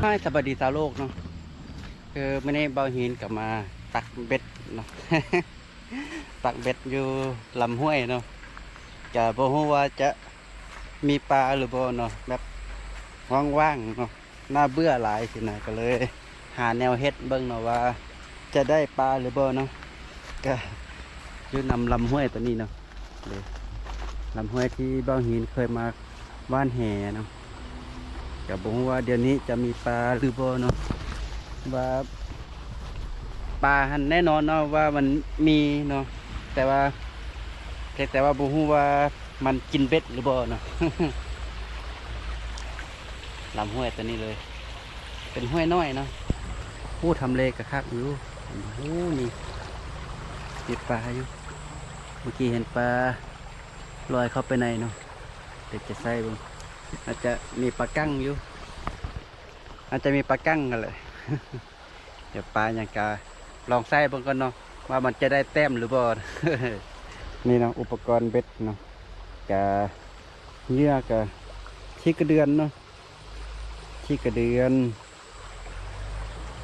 ຮາຍ ສະບາຍດີຊາວໂລກເນາະ. ຄືມື້ນີ້ບ່າວຫີນກໍມາຕັກເບັດເນາະ ຕັກເບັດຢູ່ລຳຫ້ວຍເນາະ. ກໍບໍ່ຮູ້ວ່າຈະມີປາຫຼືບໍ່ເນາະ ແບບວ່າງໆເນາະ ໜ້າເບື່ອຫຼາຍຊີ້ນະ ກໍເລີຍຫາແນວເຮັດເບິ່ງເນາະວ່າຈະໄດ້ປາຫຼືບໍ່ເນາະ. ກໍຢູ່ນຳລຳຫ້ວຍໂຕນີ້ເນາະ ເດ້ ລຳຫ້ວຍທີ່ບ່າວຫີນເຄີຍມາຫວ່ານແຫເນາະ. ກໍບໍ່ຮູ້ວ່າດຽວນີ້ຈະມີປາຫຼືບໍ່ເນາະ ວ່າປາຫັ້ນແນ່ນອນເນາະວ່າມັນມີເນາະ ແຕ່ວ່າ ພຽງແຕ່ວ່າບໍ່ຮູ້ວ່າມັນກິນເບັດຫຼືບໍ່ເນາະ. ລຳຫ້ວຍໂຕນີ້ເລີຍ ເປັນຫ້ວຍນ້ອຍເນາະ. ໂອ້ ທຳເລກໍຄັກຢູ່. ໂອ້ ນີ້ມີປາຢູ່ ເມື່ອກີ້ເຫັນປາລອຍເຂົ້າໄປໃນເນາະ. ດຽວຈະໃສ່ເບິ່ງ ອາດຈະມີປາກັງຢູ່ ອາດຈະມີປາກັງຫັ້ນແຫຼະ. ດຽວປາຫຍັງກະລອງໃສ່ເບິ່ງກ່ອນເນາະ ວ່າມັນຈະໄດ້ແຕ້ມຫຼືບໍ່. ນີ້ເນາະ ອຸປະກອນເບັດເນາະ ກະເຫຍື່ອກະຂີ້ກະເດືອນເນາະ ຂີ້ກະເດືອນ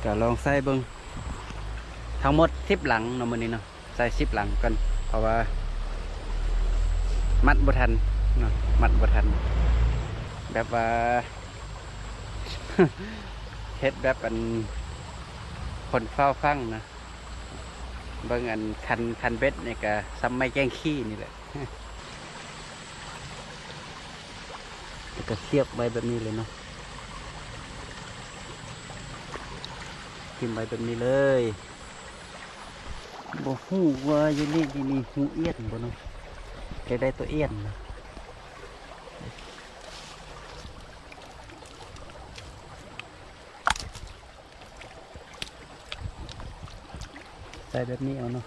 ກະລອງໃສ່ເບິ່ງ. ທັງໝົດສິບຫຼັງເນາະມື້ນີ້ເນາະ ໃສ່ສິບຫຼັງກ່ອນ ເພາະວ່າມັດບໍ່ທັນເນາະ ມັດບໍ່ທັນ ແບບວ່າ ເຮັດແບບອັນຄົນຟ້າວຟັ່ງນະ. ເບິ່ງອັນຄັນ ຄັນເບັດນີ້ກະສ່ຳໄມ້ແກ້ງຂີ້ນີ້ແຫຼະ ແລ້ວກະສຽບໄວ້ແບບນີ້ເລີຍເນາະ ຖິ້ມໄວ້ແບບນີ້ເລີຍ. ບໍ່ຮູ້ວ່າຢູ່ນີ້ມີຫູອຽນບໍ່ເນາະ ຢາກໄດ້ໂຕອຽນນະ. ໃສ່ແບບນີ້ເອົາເນາະ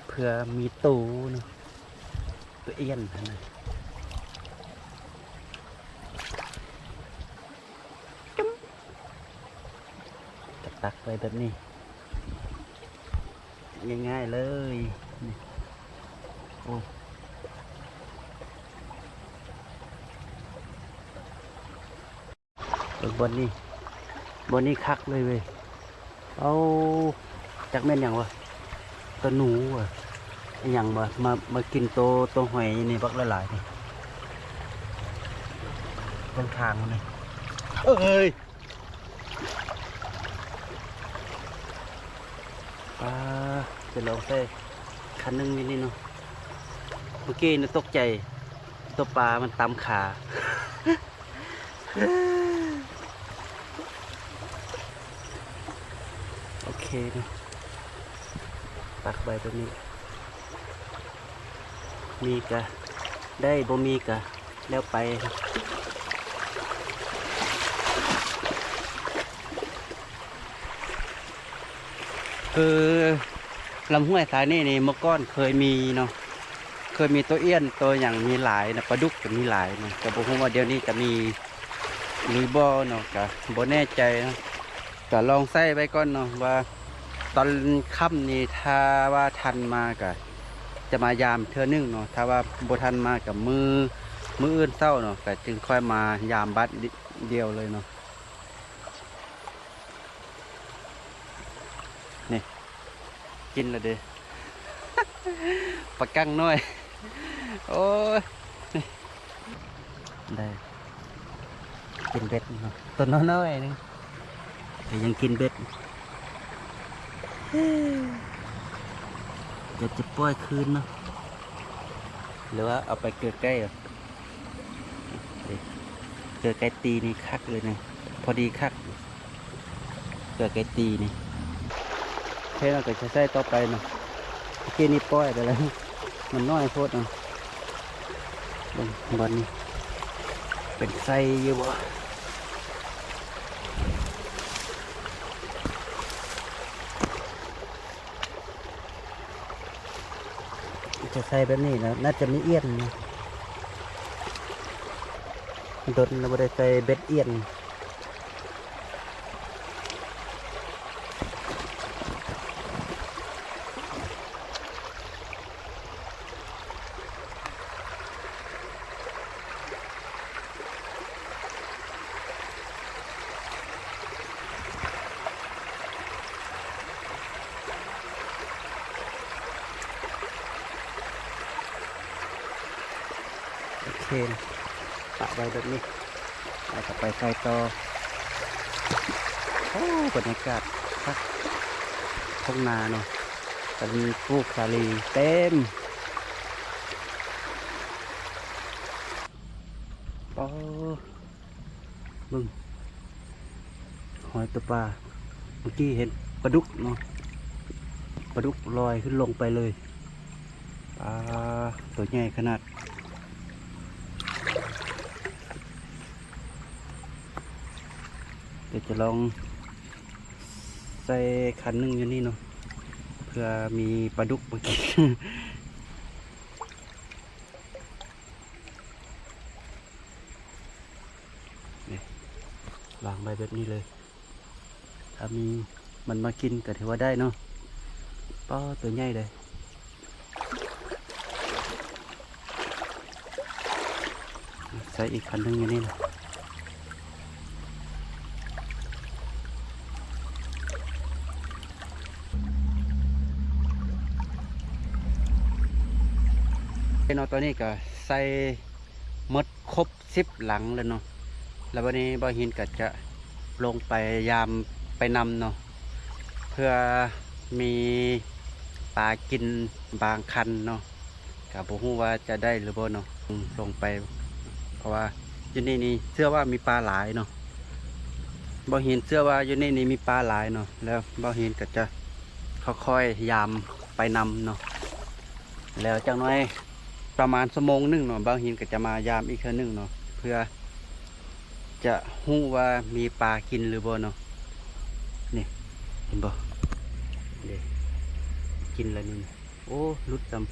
ເພື່ອມີໂຕເນາະ ໂຕອຽນຫັ້ນນະ. ຈັບ ຕັກໄວ້ແບບນີ້ ງ່າຍໆເລີຍ ນີ້ ໂອ້ ເບິ່ງບ່ອນນີ້ ບ່ອນນີ້ຄັກເລີຍເວີຍ. ເອົາ ຈັກແມ່ນຫຍັງວະ ຕາໜູວະ ອີຫຍັງວະ ມາ ມາກິນໂຕ ໂຕຫອຍນີ້ບັກຫຼາຍໆນີ້ ເບິ່ງທາງມັນນີ້ ເອີຍ. ປາ ຈະລອງໃສ່ຄັນໜຶ່ງຢູ່ນີ້ເນາະ. ເມື່ອກີ້ນະຕົກໃຈ ຕົວປາມັນຕຳຂາ. ໂອເຄເນາະ ຕັກໄວ້ແບບນີ້ ມີກະໄດ້ ບໍ່ມີກະ ແລ້ວໄປ. ຄືລຳຫ້ວຍສາຍນີ້ນີ້ ເມື່ອກ່ອນເຄີຍມີເນາະ ເຄີຍມີໂຕອຽນໂຕຫຍັງມີຫຼາຍນະ ປາດຸກກໍມີຫຼາຍນະ ກໍບໍ່ຮູ້ວ່າດຽວນີ້ຈະມີຫຼືບໍ່ເນາະ ກໍບໍ່ແນ່ໃຈເນາະ. ກໍລອງໃຊ້ໄວ້ກ່ອນເນາະ ວ່າຕອນຄ່ຳນີ້ ຖ້າວ່າທັນມາກໍຈະມາຢາມເທື່ອໜຶ່ງເນາະ ຖ້າວ່າບໍ່ທັນມາກໍມື້ ມື້ອື່ນເຊົ້າເນາະ ກໍຈຶ່ງຄ່ອຍມາຢາມບາດດຽວເລີຍເນາະ. ນີ້ ກິນແລ້ວເດ້ ປາກັງນ້ອຍ ໂອ້ຍ ນີ້ ໄດ້ກິນເບັດເນາະ ຕົວນ້ອຍໆໜຶ່ງ ແຕ່ຍັງກິນເບັດ ດຽວຈະປ່ອຍຄືນເນາະ ຫຼືວ່າເອົາໄປເກືອໄກ່. ເກືອໄກ່ຕີນີ້ຄັກເລີຍນະ ພໍດີຄັກ ເກືອໄກ່ຕີນີ້. ໂອເຄ ເຮົາກໍຈະໃສ່ຕໍ່ໄປເນາະ ເມື່ອກີ້ນີ້ປ່ອຍໄປແລ້ວ ມັນນ້ອຍໂພດເນາະ. ເບິ່ງບ່ອນນີ້ ເປັນໄສ້ຢູ່ບໍ່? ຈະໃສ່ແບບນີ້ແລ້ວ ໜ້າຈະມີອຽນນະ ດົນແລ້ວບໍ່ໄດ້ໃສ່ເບັດອຽນ. ໂ ນ ປະໄວ້ແບບນີ້ ແລ້ວກໍໄປໃສ່ຕໍ່. ໂອ້ ບັນຍາກາດຄັກ ທົ່ງນາເນາະ ເພິ່ນປູກສາລີເຕັມ. ອໍ ເບິ່ງ ຮອຍຕົວປາ ເມື່ອກີ້ເຫັນປາດຸກເນາະ ປາດຸກລອຍຂຶ້ນລົງໄປເລີຍ. ປາ ຕົວໃຫຍ່ຂະໜາດ. ດຽວຈະລອງໃສ່ຄັນໜຶ່ງຢູ່ນີ້ເນາະ ເພື່ອມີປາດຸກມາກິນ. ນີ້ ວາງໄວ້ແບບນີ້ເລີຍ ຖ້າມີມັນມາກິນກໍຖືວ່າໄດ້ເນາະ. ປ້າ ຕົວໃຫຍ່ເດ້. ໃສ່ອີກຄັນໜຶ່ງຢູ່ນີ້ນະ. ເນາະ ຕອນນີ້ກໍໃສ່ໝົດຄົບສິບຫຼັງແລ້ວເນາະ. ແລ້ວບັດນີ້ບ່າວຫີນກໍຈະລົງໄປຍາມໄປນຳເນາະ ເພື່ອມີປາກິນບາງຄັນເນາະ. ກໍບໍ່ຮູ້ວ່າຈະໄດ້ຫຼືບໍ່ເນາະ ອືມ ລົງໄປ ເພາະວ່າຢູ່ນີ້ນີ້ເຊື່ອວ່າມີປາຫຼາຍເນາະ. ບ່າວຫີນເຊື່ອວ່າຢູ່ນີ້ນີ້ມີປາຫຼາຍເນາະ ແລ້ວບ່າວຫີນກໍຈະຄ່ອຍໆຍາມໄປນຳເນາະ. ແລ້ວຈັກໜ້ອຍປະມານຊົ່ວໂມງໜຶ່ງເນາະ ບ່າວຫີນກໍຈະມາຍາມອີກເທື່ອໜຶ່ງເນາະ ເພື່ອຈະຮູ້ວ່າມີປາກິນຫຼືບໍ່ເນາະ. ນີ້ ເຫັນບໍ່ ເດ້ ກິນແລ້ວນີ້. ໂອ້ ຫຼຸດຊ້ຳ.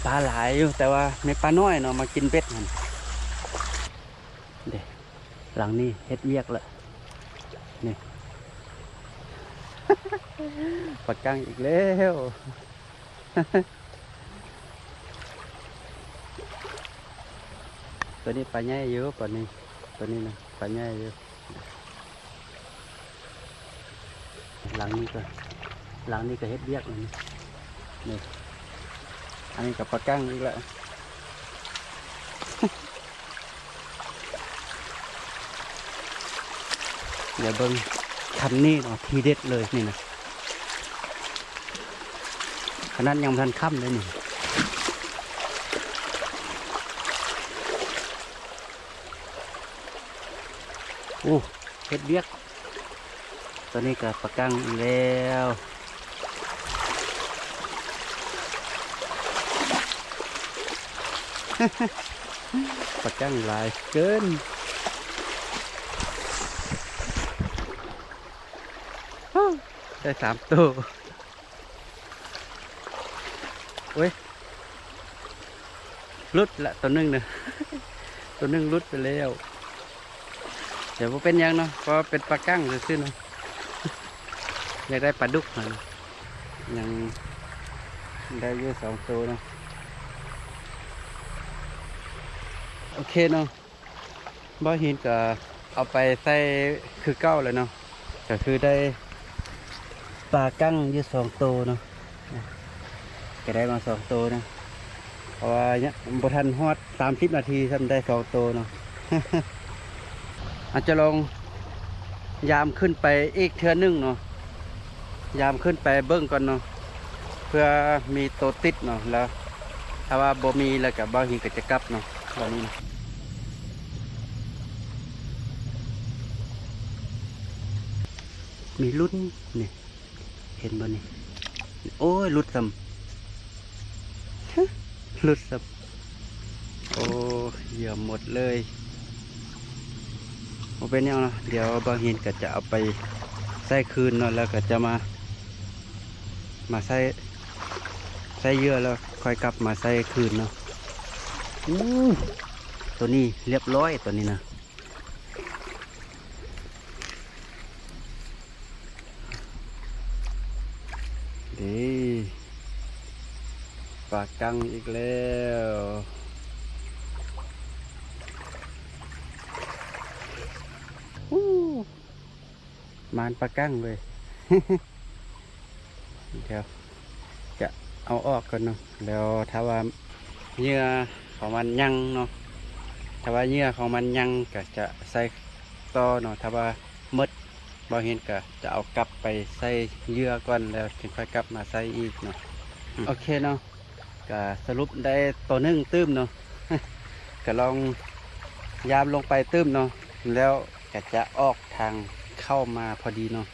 ປາຫຼາຍຢູ່ ແຕ່ວ່າມີປານ້ອຍເນາະ ມາກິນເບັດຫັ້ນ. ເດ້ ຫຼັງນີ້ເຮັດວຽກລະ ນີ້ ປາກັງອີກແລ້ວ. ຕົວນີ້ປາໃຫຍ່ຢູ່ ປານີ້ ຕົວນີ້ນະ ປາໃຫຍ່ຢູ່. ຫຼັງນີ້ກໍ ຫຼັງນີ້ກໍເຮັດວຽກແລ້ວນີ້ ນີ້ ອັນນີ້ກໍປາກັງອີກລະ. ດຽວເບິ່ງຄັນນີ້ເນາະ ທີເດັດເລີຍນີ້ນະ ຂະໜາດຍັງບໍ່ທັນຄ່ຳເລີຍນີ້. ໂອ້ ເຮັດວຽກ ຕອນນີ້ກໍປາກັງອີກແລ້ວ. ປາກັງຫຼາຍເກີນ. ໄດ້ສາມໂຕ. ໂອ້ຍ ຫຼຸດລະໂຕໜຶ່ງນະ ໂຕໜຶ່ງຫຼຸດໄປແລ້ວ. ແຕ່ບໍ່ເປັນຫຍັງເນາະ ເພາະວ່າເປັນປາກັງຊື່ໆເນາະ. ຢາກໄດ້ປາດຸກຫັ້ນ ຍັງໄດ້ຢູ່ສອງໂຕເນາະ. ໂອເຄເນາະ ບ່າວຫີນກໍເອົາໄປໃສ່ຄືເກົ່າແລ້ວເນາະ ກໍຄືໄດ້ປາກັງຢູ່ສອງໂຕເນາະ. ກໍໄດ້ມາສອງໂຕນະ ເພາະວ່າຍັງບໍ່ທັນຮອດສາມສິບນາທີຊ້ຳ ໄດ້ສອງໂຕເນາະ. ອາດຈະລອງຍາມຂຶ້ນໄປອີກເທື່ອໜຶ່ງເນາະ ຍາມຂຶ້ນໄປເບິ່ງກ່ອນເນາະ ເພື່ອມີໂຕຕິດເນາະ ແລ້ວຖ້າວ່າບໍ່ມີແລ້ວກໍບ່າວຫີນກໍຈະກັບເນາະ ບາດນີ້ນະ. ມີລຸ້ນນີ້ ເຫັນບໍ່ນີ້? ໂອ້ຍ ຫຼຸດຊ້ຳ ຫຼຸດຊ້ຳ. ໂອ້ ເຫຍື່ອໝົດເລີຍ. ບໍ່ເປັນຫຍັງເນາະ ດຽວບ່າວຫີນກໍຈະເອົາໄປໃສ່ຄືນເນາະ ແລ້ວກໍຈະມາ ມາໃສ່ ໃສ່ເຫຍື່ອແລ້ວຄ່ອຍກັບມາໃສ່ຄືນເນາະ. ໂອ້ ຕົວນີ້ລຽບຮ້ອຍ ຕົວນີ້ນະ. ເດ້ ປາກັງອີກແລ້ວ. ມານປາກັງເລີຍ. ດຽວຈະເອົາອອກກ່ອນເນາະ ແລ້ວຖ້າວ່າເຫຍື່ອຂອງມັນຍັງເນາະ ຖ້າວ່າເຫຍື່ອຂອງມັນຍັງກະຈະໃສ່ຕໍ່ເນາະ ຖ້າວ່າໝົດ ບ່າວເຫັນກະຈະເອົາກັບໄປໃສ່ເຫຍື່ອກ່ອນ ແລ້ວຈຶ່ງຄ່ອຍກັບມາໃສ່ອີກເນາະ. ໂອເຄເນາະ ກະສະຫຼຸບໄດ້ໂຕໜຶ່ງຕື່ມເນາະ ກະລອງຍາມລົງໄປຕື່ມເນາະ ແລ້ວກະຈະອອກທາງເຂົ້າມາພໍດີເນາະ.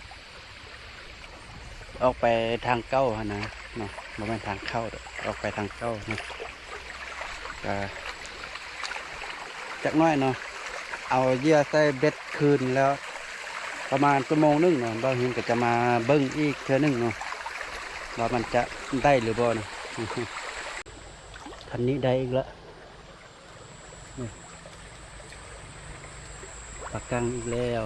ອອກໄປທາງເກົ່າຫັ້ນນະເນາະ ບໍ່ແມ່ນທາງເຂົ້າດອກ ອອກໄປທາງເກົ່າເນາະ. ກະຈັກໜ້ອຍເນາະ ເອົາເຫຍື່ອໃສ່ເບັດຄືນແລ້ວ ປະມານຊົ່ວໂມງໜຶ່ງເນາະ ບ່າວເຫັນກະຈະມາເບິ່ງອີກເທື່ອໜຶ່ງເນາະ ວ່າມັນຈະໄດ້ຫຼືບໍ່ເນາະ. ຄັນນີ້ໄດ້ອີກລະ ນີ້ ປາກັງອີກແລ້ວ.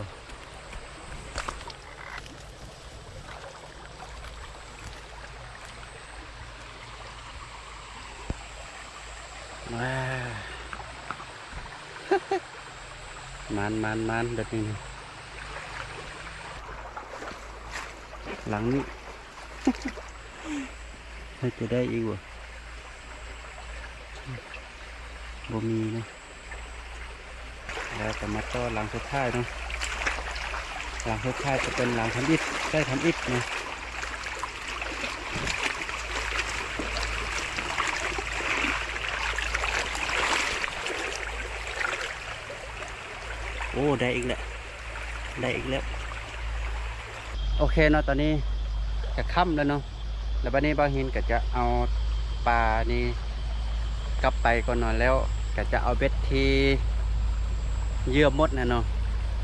ວ້າ ມານໆໆ ແບບນີ້ ຫຼັງນີ້ ເຮັດຈະໄດ້ອີກບໍ່? ບໍ່ມີເນາະ. ແລ້ວກໍມາຕໍ່ຫຼັງສຸດທ້າຍເນາະ ຫຼັງສຸດທ້າຍຈະເປັນຫຼັງທຳອິດ ໃກ້ທຳອິດເນາະ. ໂອ້ ໄດ້ອີກແລ້ວ ໄດ້ອີກແລ້ວ. ໂອເຄເນາະ ຕອນນີ້ກະຄ່ຳແລ້ວເນາະ ແລ້ວບັດນີ້ບ່າວເຫັນກະຈະເອົາປານີ້ກັບໄປກ່ອນເນາະ ແລ້ວກະຈະເອົາເບັດທີ່ເຫຍື່ອໝົດນະເນາະ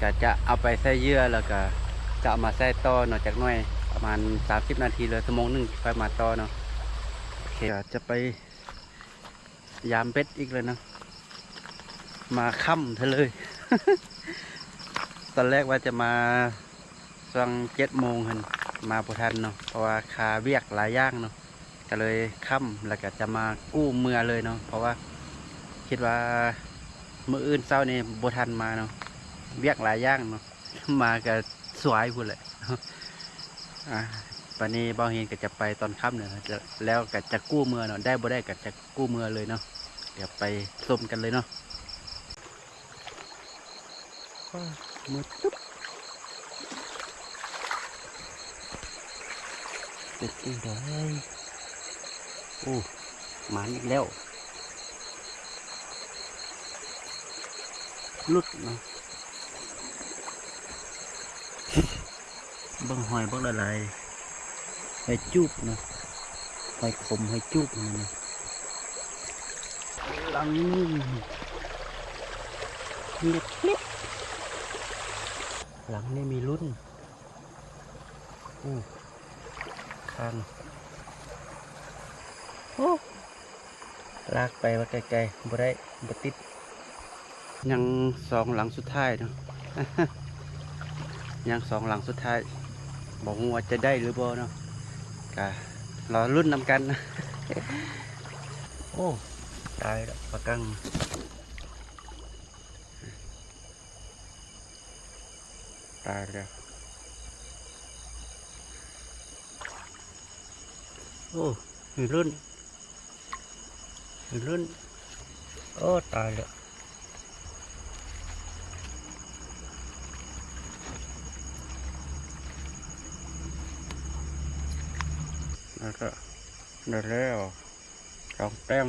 ກະຈະເອົາໄປໃສ່ເຫຍື່ອ ແລ້ວກະຈະເອົາມາໃສ່ຕໍ່ເນາະ ຈັກໜ້ອຍປະມານສາມສິບນາທີ ຫຼືຊົ່ວໂມງໜຶ່ງ ຄ່ອຍມາຕໍ່ເນາະ. ໂອເຄ ຈະໄປ ຍາມເບັດອີກແລ້ວນະ ມາຄ່ຳເທື່ອເລີຍ. ຕອນແລກວ່າຈະມາຊ່ວງເຈັດໂມງຫັ້ນ ມາບໍ່ທັນເນາະ ເພາະວ່າຄາວຽກຫຼາຍຢ່າງເນາະ ກະເລີຍຄ່ຳ ແລ້ວກະຈະມາກູ້ເມືອເລີຍເນາະ ເພາະວ່າຄິດວ່າມື້ອື່ນເຊົ້ານີ້ບໍ່ທັນມາເນາະ ວຽກຫຼາຍຢ່າງເນາະ ມາກະສວາຍພຸ້ນແຫຼະ. ອາ ບາດນີ້ບ່າວເຫັນກໍຈະໄປຕອນຄ່ຳນີ້ແຫຼະ ແລ້ວກໍຈະກູ້ເມືອເນາະ ໄດ້ບໍ່ໄດ້ກໍຈະກູ້ເມືອເລີຍເນາະ. ດຽວໄປຊົມກັນເລີຍເນາະ. ມືດຕຶບ ເປັນຈັ່ງໃດ? ໂອ້ ມາອີກແລ້ວ ຫຼຸດເນາະ. ເບິ່ງຫອຍບັກຫຼາຍໆ ຫອຍຈູບເນາະ ຫອຍຂົມ ຫອຍຈູບນີ້ນະ. ຫຼັງນີ້ງຽບໆ ຫຼັງນີ້ມີລຸ້ນ. ໂອ້ ຄາງ ໂອ້ ລາກໄປວ່າໄກໆ ບໍ່ໄດ້ ບໍ່ຕິດ. ຍັງສອງຫຼັງສຸດທ້າຍເນາະ ຍັງສອງຫຼັງສຸດທ້າຍ ບໍ່ຮູ້ວ່າຈະໄດ້ຫຼືບໍ່ເນາະ ກະລໍລຸ້ນນຳກັນ. ໂອ້ ຕາຍແລ້ວ ປາກັງ. ຕາຍແລ້ວ ໂອ້ ມີລຸ້ນ ມີລຸ້ນ. ໂອ້ ຕາຍແລ້ວ ແລ້ວກໍໄດ້ແລ້ວສອງແຕ້ມ.